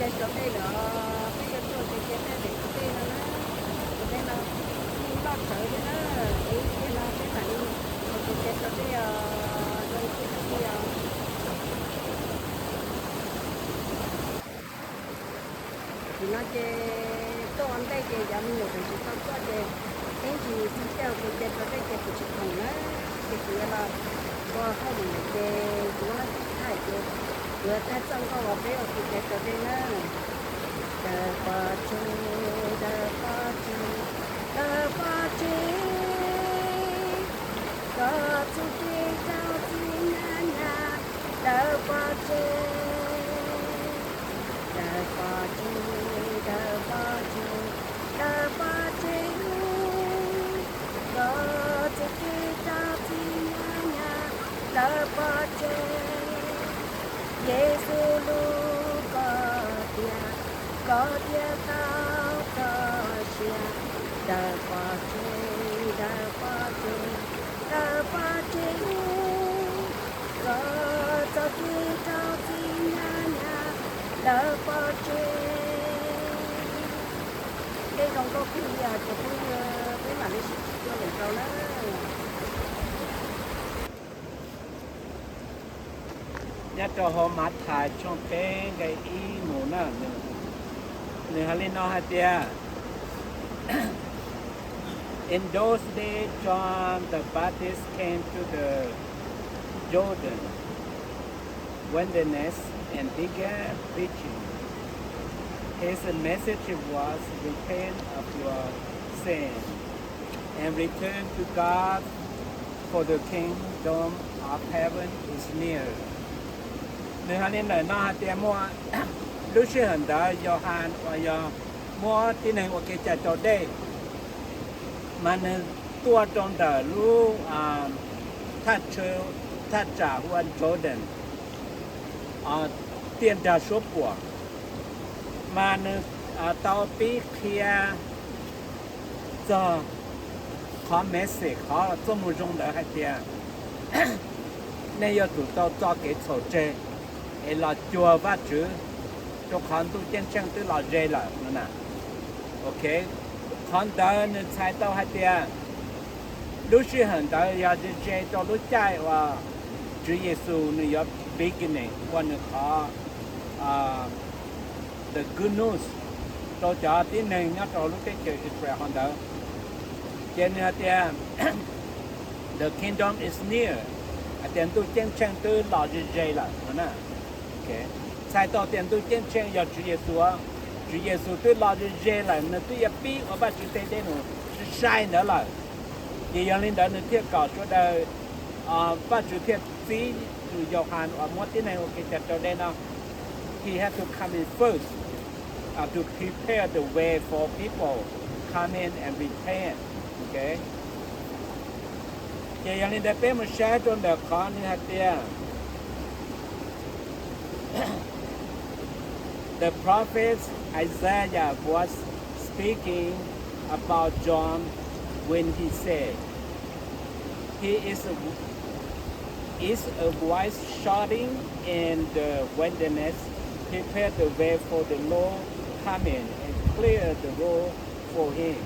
Cai tso dej lawm, peb yuav tuaj kev cai dej pem tus dej no na. Tus dej no yeej loj tsawv thiab na, es ib pliag no peb mam li ua kev cai tso dej os, zoo siab kawg li os. Nim no ces tuaj ua ntej ces cov me nyuam tseem tsis tau tuaj ces ib ntsis txog caij ua kev cai tso dej ces kuv tsis khoom na, ces kuv yuav los ua hauj lwm lawm ces kuv muab leej twg thaij ces kuv yuav tag txoj nkauj uas peb ua kev cai tso dej na. Daws pov tseg, daws pov tseg, daws pov tseg, koj txuj kev rau txiv nyab nyab, daws pov tseg, daws pov tseg, daws pov tseg, daws pov tseg, koj txuj kev rau txiv nyab nyab, daws pov tseg. Yexus lub koj tiag, koj thiaj tau txoj sia, daws pov tseg, daws pov tseg, daws pov tseg, koj txoj kev rau txiv nyab nyab, daws pov tseg. Dej zoo nkauj kawg li os cov phooj ywg, peb mam li sib ntsib dua lwm zaus na. Nyob rau hauv Mathais tshooj peb nqe ib mus na, nws hais li no hais tias, In those days John the Baptist came to the Jordan wilderness and began preaching. His message was, Repent of your sin and return to God, for the kingdom of heaven is near. Nws hais li ntawm no hais tias muaj lub sij hawm ntawd Yauhas uas yog muab tib neeg ua kev cai raus dej, mas nws tuaj rau ntawm lub thaj tsam hu ua Jordan, tiaj nrag suab puam, mas nws tau pib qhia txog qhov message, qhov txoj moo zoo ntawd hais tias nej yuav tsum tau txo kev txhaum tseg es los cuag Vajtswv, rau qhov ntuj ceeb tsheej twb los ze lawm no na. Ok, qhov ntawd nws txhais tau hais tias lub sij hawm ntawd yog ze ze rau lub caij uas Tswv Yexus nws yuav beginning ua nws qhov the good news rau cov tib neeg nyob rau lub teb chaws Israel hov ntawd. Ces nws hais tias the kingdom is near, hais tias ntuj ceeb tsheej twb los ze ze lawm no na. Txhais tau tias ntuj ceeb tsheej yog Tswv Yexus, Tswv Yexus twb los ze ze lawm, nws twb yuav pib ua Vajtswv tej dej num sai sai ntawd lawm. Ces yog li ntawd nws thiaj kom sawv daws, Vajtswv thiaj txib tus Yauhas uas muab tib neeg ua kev cai raus dej no, he had to come in first to prepare the way for people come in and repent. Ces yog li ntawd peb mus saib rau ntawm qhov nws hais tias the prophet Isaiah was speaking about John when he said, He is a, is a voice shouting in the wilderness, Prepare the way for the Lord coming and clear the road for him.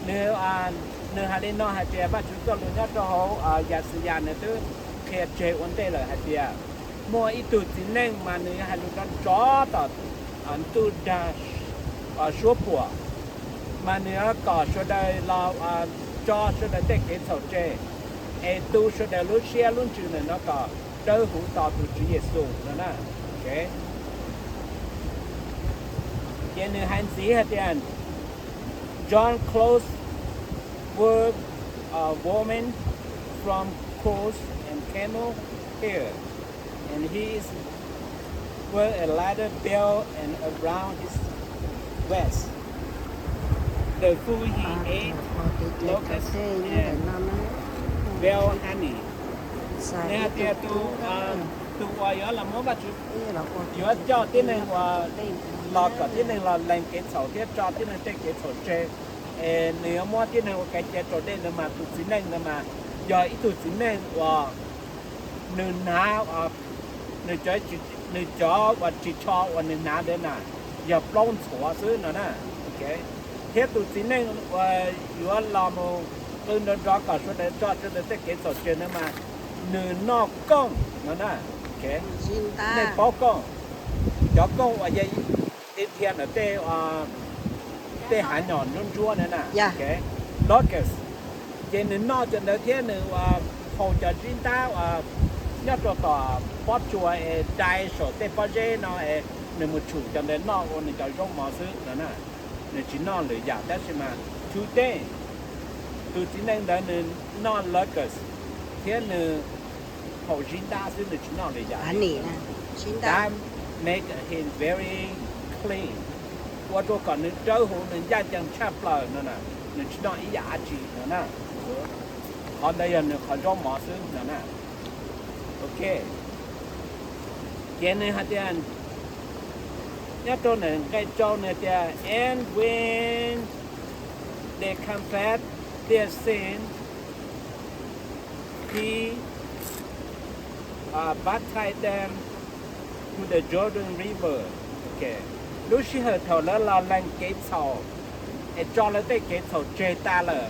Nws, nws hais li no hais tias Vajtswv txoj lus nyob rau hauv Yaxayas nws twb qhia tseg ua ntej lawm hais tias muaj ib tug txiv neej mas nws yuav hais lus nrov nrov tom ntuj dag suab puam, mas nws yuav kom sawv daws los tso sawv daws tej kev txhaum tseg, es tu sawv daws lub siab lub ntsws ntawm no kom dawb huv tos tus Tswv Yexus no na. Ces nws hais ntxiv hais tias, John clothed were woven from cows and camel hair, and his were a leather belt and around his waist. The food he ate, locusts and wild honey. Nws hais tias tus, tus uas yuav los muab Vajtswv, yuav coj tib neeg uas los kom tib neeg los lees kev txhaum thiab tso tib neeg tej kev txhaum tseg, es nws yuav muab tib neeg ua kev cai raus dej ntawd mas tus txiv neej ntawd mas yog ib tug txiv neej uas nws hnav, nws cov nws cov uas ris tsho uas nws hnav ntawd na yog plaub ntxhuav xwb no na. Thiab tus txiv neej uas yuav los mus qw nrov nrov kom sawv daws tso tseg ntawd tej kev txhaum tseg ntawd mas nws noj kooj no na. Nej paub kooj, cov kooj uas yog dhia ntawm tej, tej hav nyom ntsuab ntsuab na na, locust. Ces nws noj cov ntawd thiab nws ua haus cov zib ntab uas nyob rau tom pob tsuas es dai saum tej pob zeb no es nws mus tshum cov ntawd noj ua nws cov zaub mov xwb no na. Nws tsis noj lwm yam tab sis mas today tus txiv neej ntawd nws noj locust thiab nws haus zib ntab xwb, nws tsis noj lwm yam li. That make him very clean, ua rau kom nws dawb huv, nws ncaj ncees tshaj plaws no na. Nws tsis noj ib yam dab tsi no na. Qhov ntawd yog nws qhov zaub mov xwb no na. Ok, ces nws hais tias, nyob rau nws nqe rau nws tias, and when they confess their sin, he baptized them to the Jordan River. Lub sij hawm thaum lawv los lees kev txhaum es tso lawv tej kev txhaum tseg tas lawm,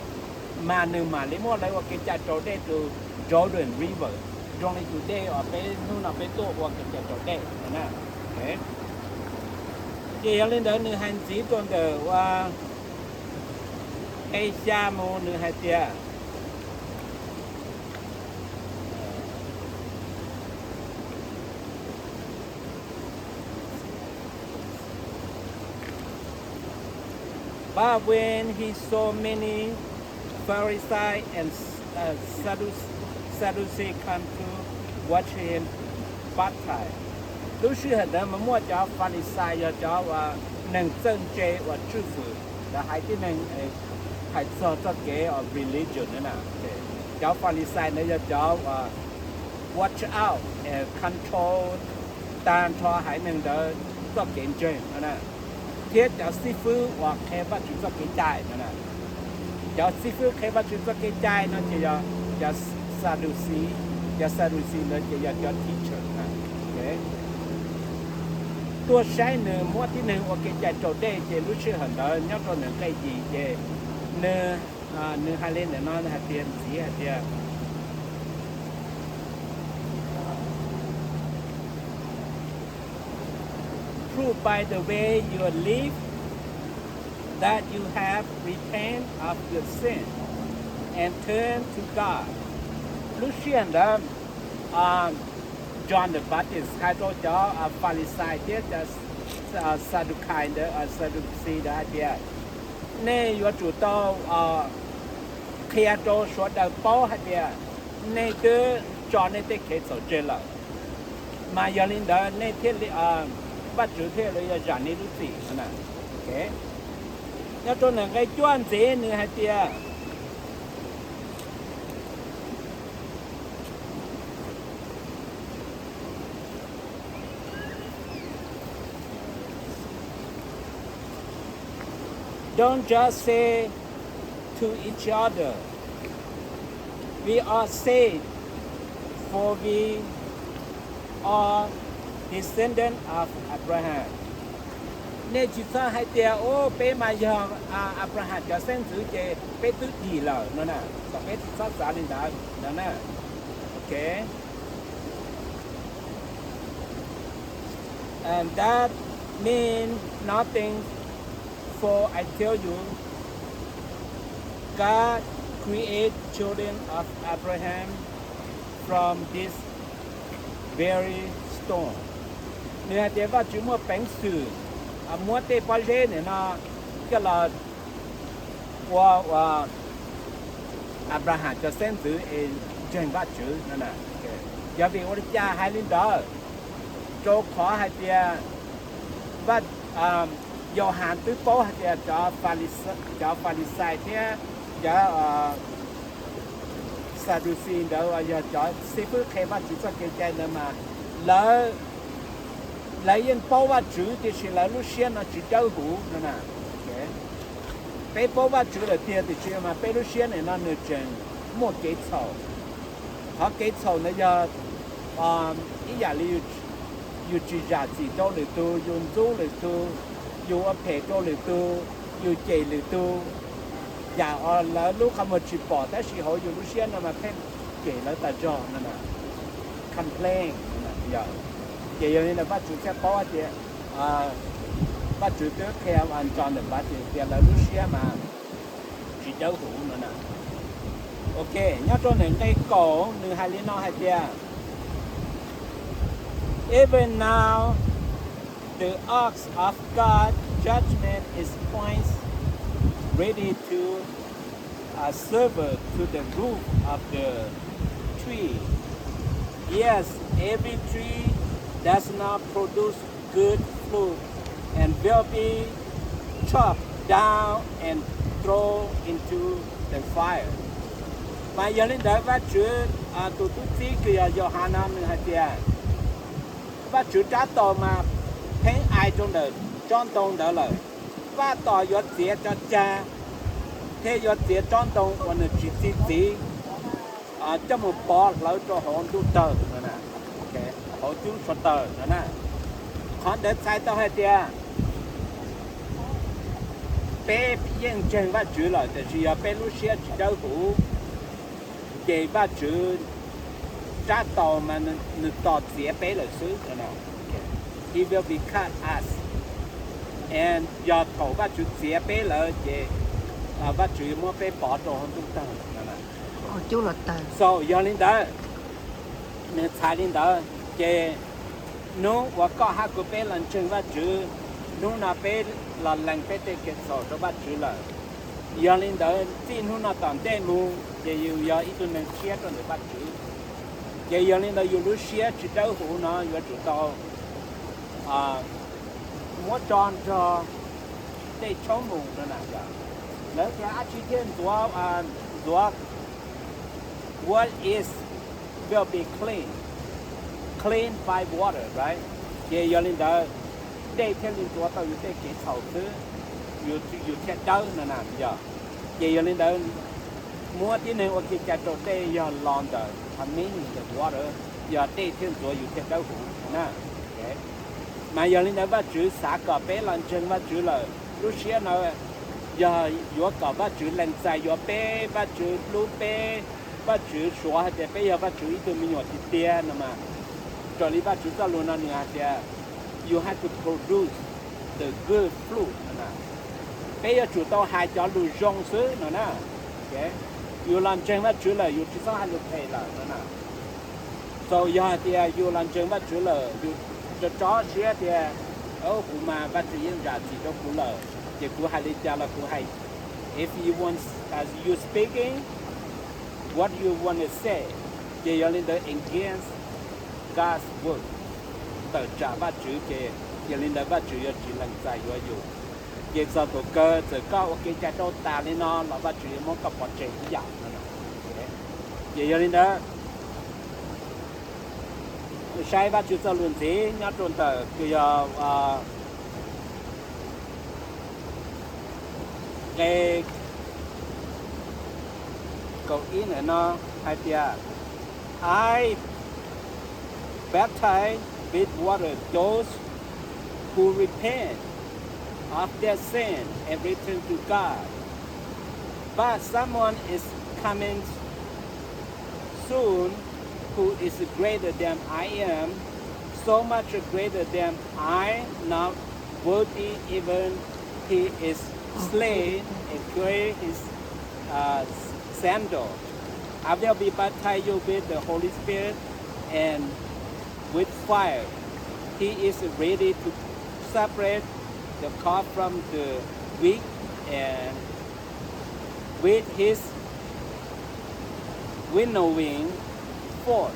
mas nws mam li muab lawv ua kev cai raus dej tus Jordan River, zoo li tus dej uas peb hnub no peb tuaj ua kev cai raus dej no na. Ces yog li ntawd nws hais ntxiv rau ntawm ua nqe xya mus nws hais tias, But when he saw many Pharisees and Sadducees come to watch him baptize, lub sij hawm ntawd mas muaj cov Falixais yog cov uas neeg txawj ntse uas tswj hwm lawv haiv tib neeg hais txog txoj kev religion na. Cov Falixais ntawd yog cov uas watch out, control tag nrho haiv neeg ntawd txoj kev ntseeg no na, thiab cov xib fwb uas qhia Vajtswv txoj kev cai no na. Cov xib fwb qhia Vajtswv txoj kev cai no ces yog cov Saducees, cov Saducees ntawd ces yog cov teacher na. Tuaj saib nws muab tib neeg ua kev cai raus dej ces lub sij hawm ntawd nyob rau nws nqe yim ces nws, nws hais li ntawm no hais tias ntxiv hais tias, Prove by the way you live that you have repented of your sin and turned to God. Lub sij hawm ntawd John the Baptist hais rau cov Falixais thiab cov Sadukai ntawd, Saducees ntawd hais tias, nej yuav tsum tau qhia rau sawv daws paub hais tias nej twb tso nej tej kev txhaum tseg lawm, mas yog li ntawd nej thiaj li, Vajtswv thiaj li yuav zam nej lub txim. Nyob rau nqe cuaj ntxiv nws hais tias, Don't just say to each other, 'We are saved, for we are descendants of Abraham.' Nej tsis txhob hais tias, Ub, peb mas yog Abraham cov xeeb ntxwv ces peb twb dim lawm no na. Kom peb tsis txhob xav li ntawd no na. Ok. And that means nothing, for I tell you, God created children of Abraham from this very stone. Nws hais tias Vajtswv muaj peev xwm muab tej pob zeb nim no coj los ua, ua Abraham cov xeeb ntxwv es ntseeg Vajtswv no. Yog vim ua li cas hais li ntawd? Rau qhov hais tias Yauhas twb paub hais tias cov Falixais thiab cov Saducees ntawd uas yog cov xib fwb qhia Vajtswv txoj kev cai ntawd mas lawv, lawv yeej paub Vajtswv tiam sis lawv lub siab no tsis dawb huv no na. Peb paub Vajtswv lawm tiag tiam sis mas peb lub siab nim no nws tseem muaj kev txhaum. Qhov kev txhaum ntawd yog ib yam li, Yus tsis zam txim rau lwm tus, yus ntxub lwm tus, yus ua phem rau lwm tus, yus cem lwm tus, yam uas lawv lub qhov muag tsis pom tab sis hauv yus lub siab no mas pheej cem lawv tas zog no, complain. Ces yog li ntawd Vajtswv thiaj paub tias, Vajtswv twb qhia ntso ntawm Npaj Tis tias lawv lub siab mas tsis dawb huv no na. Ok, nyob rau ntawm nqe kaum nws hais li no hais tias, Even now, the ox of God's judgment is points ready to uh, sever to the root of the tree. Yes, every tree does not produce good fruit and will be chopped down and thrown into the fire. Mas yog li ntawd Vajtswv tus tub txib kws yog Yauhas no nws hais tias, Vajtswv rab taus mas pheej ai rau ntawm tsob ntoo ntawd lawm. Vaj tos yuav txiav cov cag thiab yuav txiav tsob ntoo uas nws tsis txi txiv coj mus pov hlawv rau hauv ntuj tawg, hauv cub suav tawg no na. Qhov ntawd txhais tau hais tias peb yeej ntseeg Vajtswv lawm tiam sis yog peb lub siab tsis dawb huv, ces Vajtswv rab taus mas nws tos txiav peb lawm xwb. He will be cut us. And yog thaum Vajtswv txiav peb lawm ces Vajtswv yuav muab peb pov rau hauv ntuj tawg. So yog li ntawd, nws txhais li ntawd ces hnub uas koj hab kuv peb los ntseeg Vajtswv, hnub no peb los lees peb tej kev txhaum rau Vajtswv lawm. Yog li ntawd txij hnub no tom ntej mus ces yus yog ib tug neeg tshiab rau ntawm Vajtswv. Ces yog li ntawd yus lub siab tsis dawb huv no yuav tsum tau muab tso nrog tej tshoob mus no na. Lawv tias dab tsi thiaj ntxuav, ntxuav what is will be clean, clean by water, right? Ces yog li ntawd dej thiaj li ntxuav tau yus tej kev txhaum xwb, yus thiaj dawb no na yog. Ces yog li ntawd muab tib neeg ua kev cai raus dej yog los ntawm a means the water, yog dej thiaj ntxuav yus thiaj dawb huv na. Mas yog li ntawd Vajtswv xav kom peb los ntseeg Vajtswv lawm, lub siab no yog yuav kom Vajtswv lees txais yuav peb, Vajtswv hlub peb, Vajtswv suav hais tias peb yog Vajtswv ib tug me nyuam tiag tiag no mas, raws li Vajtswv txoj lus no nws hais tias you have to produce the good fruit no. Peb yuav tsum tau hais cov lus zoo xwb no na. Yus los ntseeg Vajtswv lawm yus tsis txhob hais lus phem lawm no na. So yog hais tias yus los ntseeg Vajtswv lawm, yus tso tso siab tias, kuv mas Vajtswv yeej zam txim rau kuv lawm, ces kuv hais li cas los kuv hais, if you want, as you speaking, what you want to say, ces yog li ntawd against God's word, tawm tsam Vajtswv, ces yog li ntawd Vajtswv yuav tsis lees txais yuav yus. Ces txog thaum kawg txawm koj ua kev cai raus tas li no los Vajtswv yuav muab koj pov tseg ib yam no. Ces yog li ntawd saib Vajtswv txoj lus ntxiv nyob rau ntawm kws yog nqe kaum ib ntawm no hais tias, I baptize with water those who repent of their sin and return to God. But someone is coming soon who is greater than I am, so much greater that I not worthy even he is slay and carry his uh, sandal. I will be baptize you with the Holy Spirit and with fire. He is ready to separate the chaff from the wheat, and with his winnowing fork,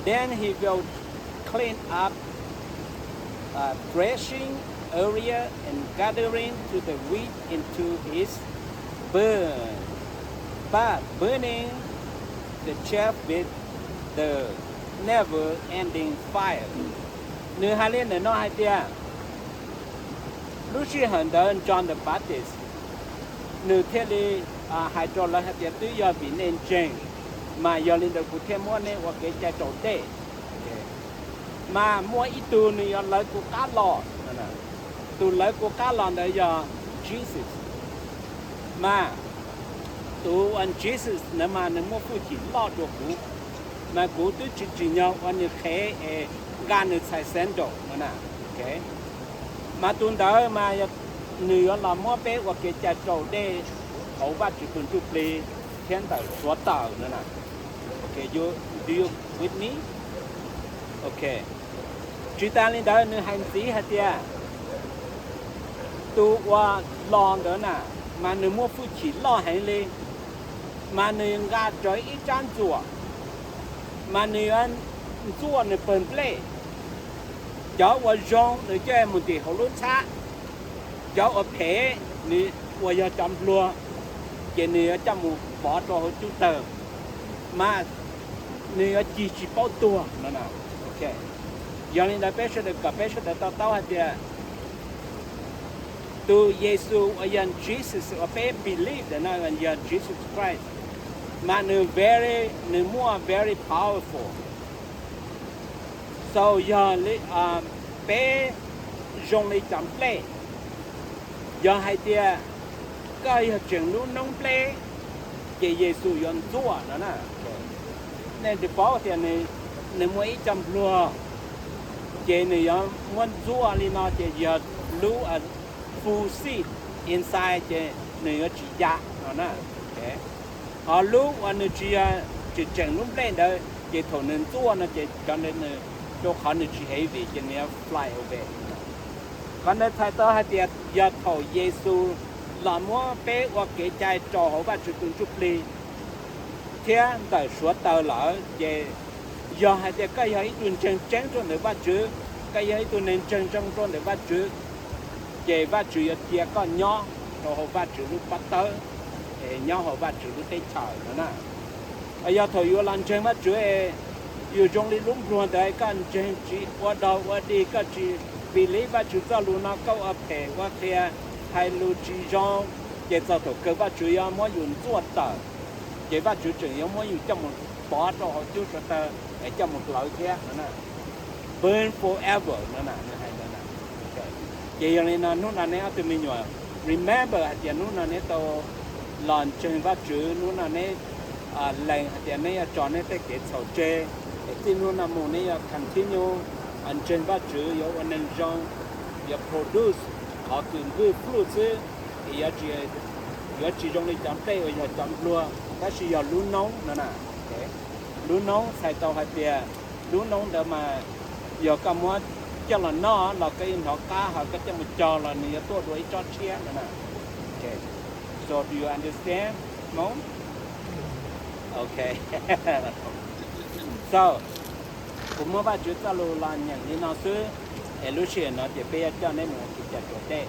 then he will clean up uh, threshing area and gathering to the wheat into his barn, but burning the chaff with the never-ending fire. Nws hais li ntawm no hais tias, lub sij hawm ntawd John the Baptist nws thiaj li hais rau lawv hais tias, twb yog vim nej ntseeg, mas yog li ntawd kuv thiaj muab nej ua kev cai raus dej. Mas muaj ib tug nws yuav lawv kuv qab los. Tus lawv kuv qab los ntawd yog Jesus. Mas tus uas Jesus ntawd mas nws muaj hwj chim loj dua kuv, mas kuv twb tsis tsim nyog ua nws qhev es nqa nws txhais sandal no na. Mas tus ntawd mas nws yuav los muab peb ua kev cai raus dej hauv Vajtswv tus ntsuj plig thiab ntawm suav taws no na. Do you with me? Ok. Tsis tas li ntawd nws hais ntxiv hais tias tus uas los ntawd na, mas nws muaj hwj chim loj heev li, mas nws nqa rawv ib rab ntxuam, mas nws yuav ntxuaj nws pawg nplej. Cov uas zoo nws coj mus ntim hauv lub txhab, cov uas phem nws uas yog cov npluag, ces nws yuav coj mus pov rau hauv cub tawg, mas nws yuav cig tsis paub tuag no. Yog li ntawd peb sawv daws kom peb sawv daws to taub hais tias tus Yexus uas yog Jesus uas peb believe no yog Jesus Christ, mas nws very, nws muaj very powerful. So yog li peb zoo li cov nplej, yog hais tias koj yog tseem lub noob nplej, ces Yexus yuav ntxuaj no na. Nej paub tias nws muaj ib co npluag, ces nws yuav muab ntxuaj li no ces yog lub full seed inside ces nws yuav tsis ya no na. Ho lub uas nws tsis yog, tsis tseem lub nplej ntawd ces thaum nws ntxuaj no ces cov ntawd nws, rau qhov nws tsis heavy ces nws yuav fly away. Qhov ntawd txhais tau hais tias yog thaum Yexus los muab peb ua kev cai raus hauv Vajtswv tus ntsuj plig thiab ntawm suav taws lawm ces yog hais tias koj yog ib tug ntseeg tseeb rau ntawm Vajtswv, koj yog ib tug neeg ntseeg zoo rau ntawm Vajtswv, ces Vajtswv yuav cia koj nyob rau hauv Vajtswv lub pob tawb, nyob hauv Vajtswv lub teb chaws no na. Yog thaum yus los ntseeg Vajtswv, yus zoo li lub npluag ntawd, koj ntseeg tsis ua dog ua dig, koj tsis believe Vajtswv txoj lus no, koj ua phem ua qias, hais lus tsis zoo, ces txog thaum kawg Vajtswv yuav muab yus ntxuaj tawm, ces Vajtswv tseem yuav muab yus coj mus pov rau hauv cub suav taws es coj mus hlawv thiab no. Burn forever no na, nws hais ntawd na. Ces yog li no hnub no neb ob tug me nyuam remember hais tias hnub no neb tau los ntseeg Vajtswv, hnub no neb lees hais tias neb yuav tso neb tej kev txhaum tseg, es txij hnub no mus neb yuav continue ntseeg Vajtswv, yuav ua neeg zoo, yuav produce qhov kws nqwj flug xwb, es yuav tsis zoo li cov nplej uas yog cov npluag, tab sis yog lub noob no na. Lub noob txhais tau hais tias lub noob ntawd mas yog koj muab coj los noj los koj yeej hnov qab, ho koj coj mus cog los nws yuav tuaj dua ib tsob tshiab no na. So do you understand? No? Ok. So kuv muab Vajtswv txoj lus los nyeem li no xwb, es lub sij hawm no ces peb yuav coj neb mus ua kev cai raus dej.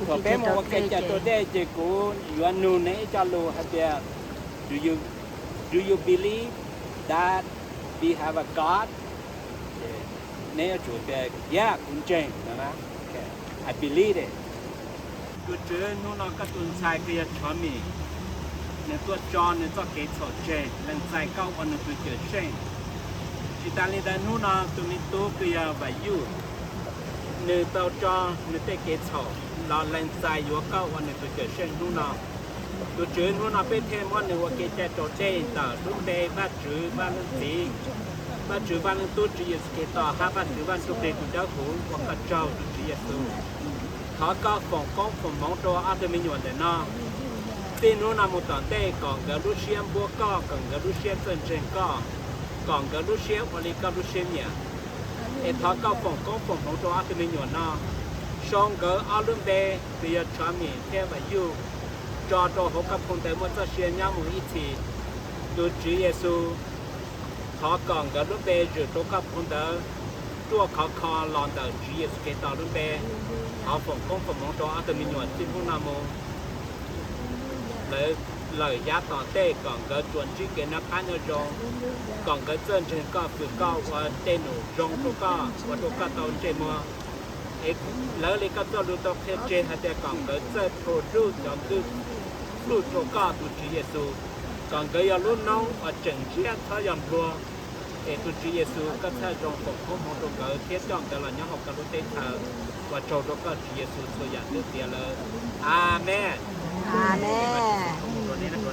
Thaum peb mus ua kev cai raus dej ces kuv yuav nug neb ib co lus hais tias, do you, do you believe that we have a God? Neb yuav tsum tias, yeah, kuv ntseeg no na. I believe it. Tus Tswv, hnub no koj tus ntxhais kws yog Tshob Mim, nws tuaj tso nws txoj kev txhaum tseg, lees txais koj ua nws tus Cawmseej. Tsis tas li ntawd, hnub no tus me tub kws yog Vam Yuj, nws tau tso nws tej kev txhaum los lees txais yuav koj ua nws tus Cawmseej hnub no. Tus Tswv, hnub no peb thiaj muab nws ua kev cai raus dej ntawm lub npe Vajtswv Vaj Leej Txiv, Vajtswv Vaj Leej Tub, Tswv Yexus Khetos, hab Vajtswv Vaj Ntsuj Plig tus Dawb Huv, ua koj tsaug tus Tswv Yexus. Thov koj foom koob foom hmoov rau ob tug me nyuam ntawm no. Txij hnub no mus tom ntej kom nkawd lub siab npuab koj, kom nkawd lub siab txawj ntseeg koj, kom nkawd lub siab ua li koj lub siab nyiam. Es thov koj foom koob foom hmoov rau ob tug me nyuam no. Sau nkawd ob lub npe, kws yog Tshob Mim thiab Vam Yuj, tso rau hauv koj phau ntawv muaj txoj sia nyob mus ib txhis. Tus Tswv Yexus, thov kom nkawd lub npe zwm rau koj phau ntawv ruaj khov kho los ntawm Tswv Yexus Khetos lub npe. Thov foom koob foom hmoov rau ob tug me nyuam txij hnub no mus. Lawv lawm yav tom ntej kom nkawd tsuas ntsib kev noj qab nyob zoo, kom nkawd txawj ntseeg koj, fwm koj, ua tej num zoo rau koj, ua rau koj tau ntsej muag. Es lawv li koj txoj lus tau qhia tseg hais tias kom nkawd txawj produce cov nqwj flug rau koj tus Tswv Yexus, kom nkawd yog lub noob uas tseem ntsiab txhob yog npluag. Es tus Tswv Yexus, koj txhawb zoo foom koob hmoov rau nkawd thiab coj nkawd los nyob hauv koj lub teb chaws. Ua tsaug rau koj, Tswv Yexus, txhua yam twb tiav lawm. Amees. Amees.